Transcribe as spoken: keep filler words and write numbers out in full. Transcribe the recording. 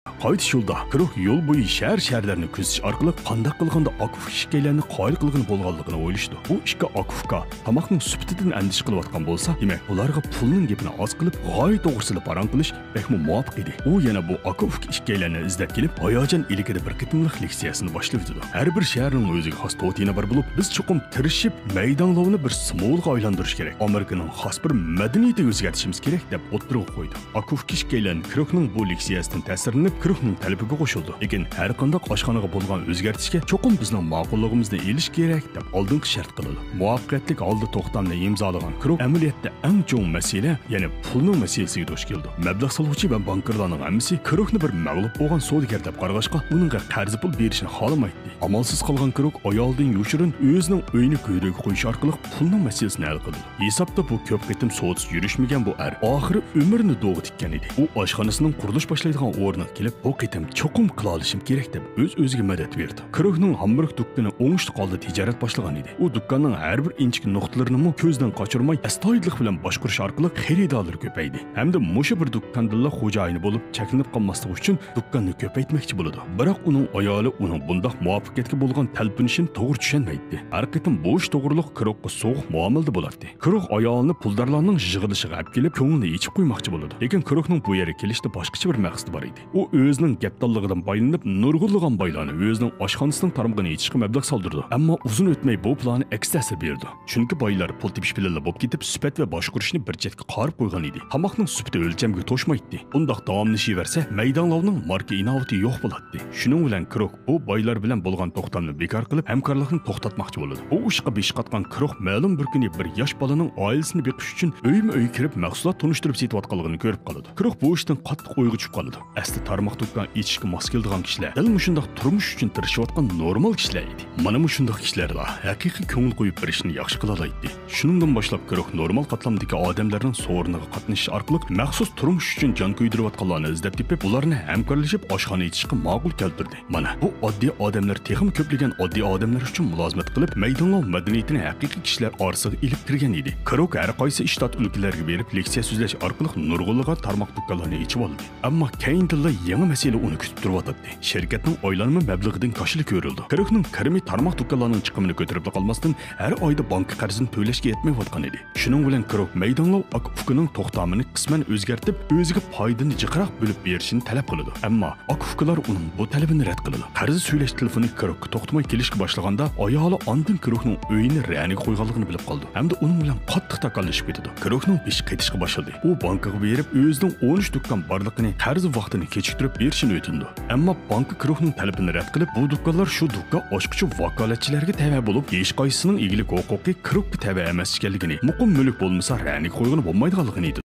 قايتىش يولىدا كروك يول بويى شەھەر-شەھەرلەرنى كۆزىتىش ئارقىلىق قانداق قىلغاندا ئاكا ئۇكا ئىككىيلەننى قايىل قىلغىلى بولغانلىقىنى ئويلىشىدۇ. بۇ ئىككى ئاكا ئۇكا تاماقنىڭ سۈپىتىدىن ئەندىشە قىلىۋاتقان بولسا، دېمەك، ئۇلارغا پۇلنىڭ گېپىنى ئاز قىلىپ، غايە توغرىسىدا پاراڭ قىلىش بەكمۇ مۇۋاپىق ئىدى. ئۇ يەنە بۇ ئاكا ئۇكا ئىككىيلەننى ئىزدەپ كېلىپ، ھاياجان ئىلكىدە بىر قېتىملىق لېكسىيەسىنى باشلىۋېتىدۇ. ھەر بىر شەھەرنىڭ ئۆزىگە خاس توتېنى بار بولۇپ، بىز چوقۇم تىرىشىپ، مەيداڭلاۋنى بىر سىمۋولغا ئايلاندۇرۇش كېرەك. ئامېرىكىنىڭ خاس بىر مەدەنىيىتىگە ئۆزگەرتىشىمىز كېرەك، دەپ ئوتتۇرىغا قويىدۇ. ئاكا ئۇكا ئىككىيلەن كروكنىڭ بۇ لېكسىيەسىدىن تەسىرلىنىپ، كروكنىڭ تەلىپىگە قوشۇلىدۇ. لېكىن ھەر قانداق ئاشخانىغا بولغان ئۆزگەرتىشكە چوقۇم بىزنىڭ ماقۇللۇقىمىزنى ئېلىش كېرەك، دەپ ئالدىنقى شەرت قىلىدۇ. مۇۋەپپەقىيەتلىك ھالدا توختامنى ئىمزالىغان كروك ئەمەلىيەتتە ئەڭ چوڭ مەسىلە، يەنى پۇلنىڭ مەسىلىسىگە دۇچ كېلىدۇ. مەبلەغ سالغۇچى ۋە بانكىرلارنىڭ ھەممىسى كروكنى بىر مەغلۇپ بولغان سودىگەر دەپ قارىغاچقا، ئۇنىڭغا قەرز پۇل بېرىشنى خالىمايتتى. ئامالسىز قالغان كروك ئايالىدىن يوشۇرۇن ئۆزىنىڭ ئۆيىنى كۆرۈكى قويۇش ئارقىلىق پۇلنىڭ مەسىلىسىنى ھەل قىلىدۇ. ھېسابتا بۇ كۆپ قېتىم سودىسى يۈرۈشمىگەن بۇ ئەر ئاخىرى ئۆمرىنى دوغا تىككەن ئىدى. ئۇ ئاشخانىسىنىڭ قۇرۇلۇش باشلايدىغان ئورنىغا كېلىپ، بۇ قېتىم چوقۇم قىلالىشىم كېرەك، دەپ ئۆز-ئۆزىگە مەدەت بېرىدۇ. كروكنىڭ ھامبۇرگ دۇكىنى ئوڭۇشلۇق ھالدا تىجارەت باشلىغان ئىدى. ئۇ دۇكاننىڭ ھەر بىر ئىنچىكە نۇقتىلىرىنىمۇ كۆزدىن قاچۇرماي، ئەستايىدىللىق بىلەن باشقۇرۇش ئارقىلىق خېرىدارلىرى كۆپەيدى. ھەمدە مۇشۇ بىر دۇكاندىنلا خوجايىنى بولۇپ چەكلىنىپ قالماسلىق ئۈچۈن دۇكاننى كۆپەيتمەكچى بولىدۇ. بىراق ئۇنىڭ ئايالى ئۇنىڭ بۇنداق مۇۋەپپەقىيەتكە بولغان تەلپۈنۈشىنى توغرا چۈشەنمەيتتى. ھەر قېتىم بۇ ئىش توغرۇلۇق كروكقا سوغۇق مۇئامىلىدە بولاتتى. كروك ئايالىنى پۇلدارلارنىڭ يىغىلىشىغا ئەپ كېلىپ، كۆڭلىنى ئېچىپ قويماقچى بولىدۇ. لېكىن كروكنىڭ بۇ يەرگە كېلىشتە باشقىچە بىر مەقسىتى بار ئىدى. ئۇ ئۆزىنىڭ گەپدانلىقىدىن پايدىلىنىپ، نۇرغۇنلىغان بايلارنى ئۆزىنىڭ ئاشخانىسىنىڭ تارمىقىنى ئېچىشقا مەبلەغ سالدۇرىدۇ. ئەمما ئۇزۇن ئۆتمەي بۇ پىلانى ئەكس تەسىر بېرىدۇ. چۈنكى بايلار پۇل تېپىش بىلەنلا بولۇپ كېتىپ، سۈپەت ۋە باشقۇرۇشنى بىر چەتكە قارىپ قويغان ئىدى. تاماقنىڭ سۈپىتى ئۆلچەمگە توشمايتتى. ئۇنداق داۋاملىشىۋەرسە، مەيداڭلاۋنىڭ ماركا ئىناۋىتى يوق بولاتتى. شۇنىڭ بىلەن كروك بۇ بايلار بىلەن بولغان توختامنى بىكار قىلىپ، ھەمكارلىقنى توختاتماقچى بولىدۇ. بۇ ئىشقا بېشى قاتقان كروك مەلۇم بىر كۈنى بىر ياش بالىنىڭ ئائىلىسىنى بېقىش ئۈچۈن ئۆيمۇ ئۆي كىرىپ، مەھسۇلات تونۇشتۇرۇپ سېتىۋاتقانلىقىنى كۆرۈپ قالىدۇ. كروك بۇ ئىشتىن قاتتىق ئويغا چۈشۈپ قالىدۇ. ئەسلى تارماق دۇكان ئېچىشقا ماس كېلىدىغان كىشىلەر دەل مۇشۇنداق تۇرمۇش ئۈچۈن تىرىشىۋاتقان نورمال كىشىلەر ئىدى. مانا مۇشۇنداق كىشىلەرلا ھەقىقىي كۆڭۈل قويۇپ بېرىشنى ياخشى قىلالايتتى. شۇنىڭدىن باشلاپ كروك نورمال قاتلامدىكى ئادەملەرنىڭ سورۇنىغا قاتنىشىش ئارقىلىق مەخسۇس تۇرمۇش ئۈچۈن جان كۆيدۈرۈۋاتقانلارنى ئىزدەپ تېپىپ، ئۇلارنى ھەمكارلىشىپ ئاشخانا ئېچىشقا ماقۇل كەلتۈردى. مانا، بۇ ئاددىي ئادەملەر تېخىمۇ كۆپلىگەن ئاددىي ئادەملەر ئۈچۈن مۇلازىمەت قىلىپ، مەيدانلاۋ مەدەنىيىتىنى ھەقىقىي كىشىلەر ئارىسىغا ئېلىپ كىرگەن ئىدى. كروك ھەر قايسى شتات ئۆلكىلەرگە بېرىپ لېكسىيە سۆزلەش ئارقىلىق نۇرغۇنلىغان تارماق دۇكانلارنى ئېچىۋالدى. ئەمما كەينىدىنلا يېڭى مەسىلە ئۇنى كۈتۈپ تۇرۇۋاتاتتى. شىركەتنىڭ ئايلانما مەبلىغىدىن كاشىلا كۆرۈلىدۇ. كروكنىڭ كىرىمى تارماق دۇكانلارنىڭ چىقىمىنى كۆتۈرۈپلا قالماستىن، ھەر ئايدا بانكا قەرزىنى تۆلەشكە يەتمەيۋاتقان ئىدى. شۇنىڭ بىلەن كروك مەيدانلاۋ ئاكا ئۇكىنىڭ توختامىنى قىسمەن ئۆزگەرتىپ، ئۆزىگە پايدىنى جىقراق بۆلۈپ بېرىشىنى تەلەپ قىلىدۇ. ئەمما ئاكا ئۇكىلار ئۇنىڭ بۇ تەلىپىنى رەت قىلىدۇ. قەرز سۈيلەش تېلېفونى كروككا توختىماي كېلىشكە باشلىغاندا، ئايالى ئاندىن كروكنىڭ ئۆيىنى رەنىگە قويغانلىقىنى بىلىپ قالىدۇ ھەمدە ئۇنىڭ بىلەن قاتتىق تاكاللىشىپ كېتىدۇ. كروكنىڭ بېشى قېتىشقا باشلىدى. ئۇ بانكىغا بېرىپ، ئۆزىنىڭ ئون ئۈچ دۇكان بارلىقىنى، قەرز ۋاقتىنى كېچىكتۈرۈپ بېرىشىنى ئۆتۈنىدۇ. ئەمما بانكا كروكنىڭ تەلىپىنى رەت قىلىپ، بۇ دۇكانلار شۇ دۇكان ئاچقۇچى ۋاكالەتچىلەرگە تەۋە بولۇپ، ھېچقايسىسىنىڭ ئىگىلىك ھوقۇقى كروكقا تەۋە ئەمەس ئىكەنلىكىنى، مۇقىم مۈلۈك بولمىسا رەنىگە قويغىلى بولمايدىغانلىقىنى ئېيتىدۇ.